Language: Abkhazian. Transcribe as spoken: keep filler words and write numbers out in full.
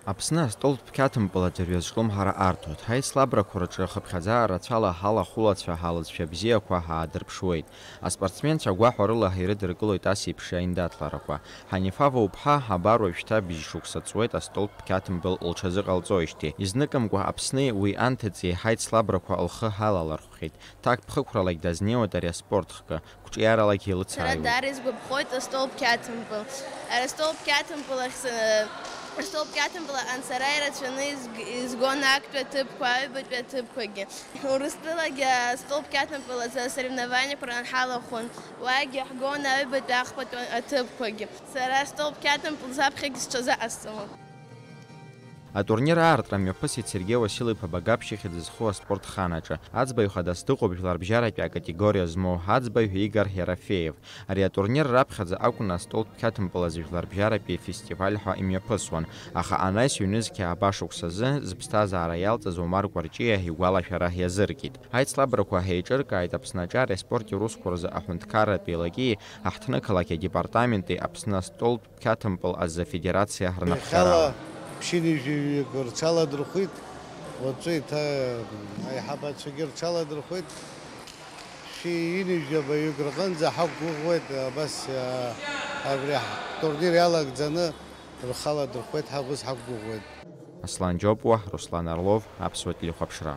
Аԥсны астолтә қьаҭмпыл аӡәырҩы азҿлымҳара арҭоит. Ҳаицлабрақәа рҿы ахыԥхьаӡара рацәала ҳалахәылацәа, ҳалыҵшәа бзиақәа ҳаадырԥшуеит. Аспортсменцәа гәаҳәарыла ирыдыркылоит ас еиԥш аиндаҭларақәа. Ҳанифа Вауԥҳа абар уажәшьҭа бжьшықәса ҵуеит астолтә қьаҭмпыл лҽазыҟалҵоижьҭеи. Изныкымкәа Аԥсни уи анҭыҵи ҳаицлабрақәа лхы ҳалалархәхьеит. Ҭакԥхықәралагь дазнеиуеит ари аспорт хкы, қәҿиаралагь Сара илыцааиуеит. Даара исгәаԥхоит астолб қьаҭмпыл. Ара астолб қьаҭмпыл ахь с-, астолб қьаҭмпыл аҟны сара ирацәаны изг-, изгон актәи аҭыԥқәа, аҩбатәи аҭыԥқәагьы. Урыстәылагьы астолб қьаҭмпыл азы асоревнованиақәа ран ҳалахәын. Уаагьы иаҳгон аҩбатәи ахԥатәи аҭыԥқәагьы. Сара астолб қьаҭмпыл саԥхьагьы сҽазыҟасҵалон. Атурнир аартра мҩаԥысит Сергеи Уасил-иԥа Багаԥшь ихьӡ зху аспорт ханаҿы. Аӡбаҩ хадас дыҟоуп жәларбжьаратәи акатегориа змоу аӡбаҩ Игор Ерофеев. Ари атурнир раԥхьаӡа акәын астолтә қьаҭмпыл азы жәларбжьаратәи фестиваль ҳәа имҩаԥысуан, аха анаҩс ҩнызқьи ааба шықәсазы зыԥсҭазаара иалҵыз Омар Кәарҷиа игәалашәара иазыркит. Аицлабрақәа ҳеиҿыркааит Аԥсны аҿареи аспорти русқәа рзы аҳәынҭқарратә еилаки аҳҭнықалақь адепартаменти Аԥсны астолтә қьаҭмпыл азы афедерациа рнапхгара. Иахьала ала. Ԥшьынҩажәаҩык рҽаладырхәит, уаҵәы еиҭа аиҳабацәагьы рҽаладырхәит. Ԥшьынҩажәабаҩык рҟынӡа ҳақәгәыӷуеит, абас, а, абри ҳтурнир иалагӡаны рхаладырхәуеит, ҳа ус ҳақәгәыӷуеит. Аслан Џьопуа, Руслан Орлов, Аԥсуа телехәаԥшра.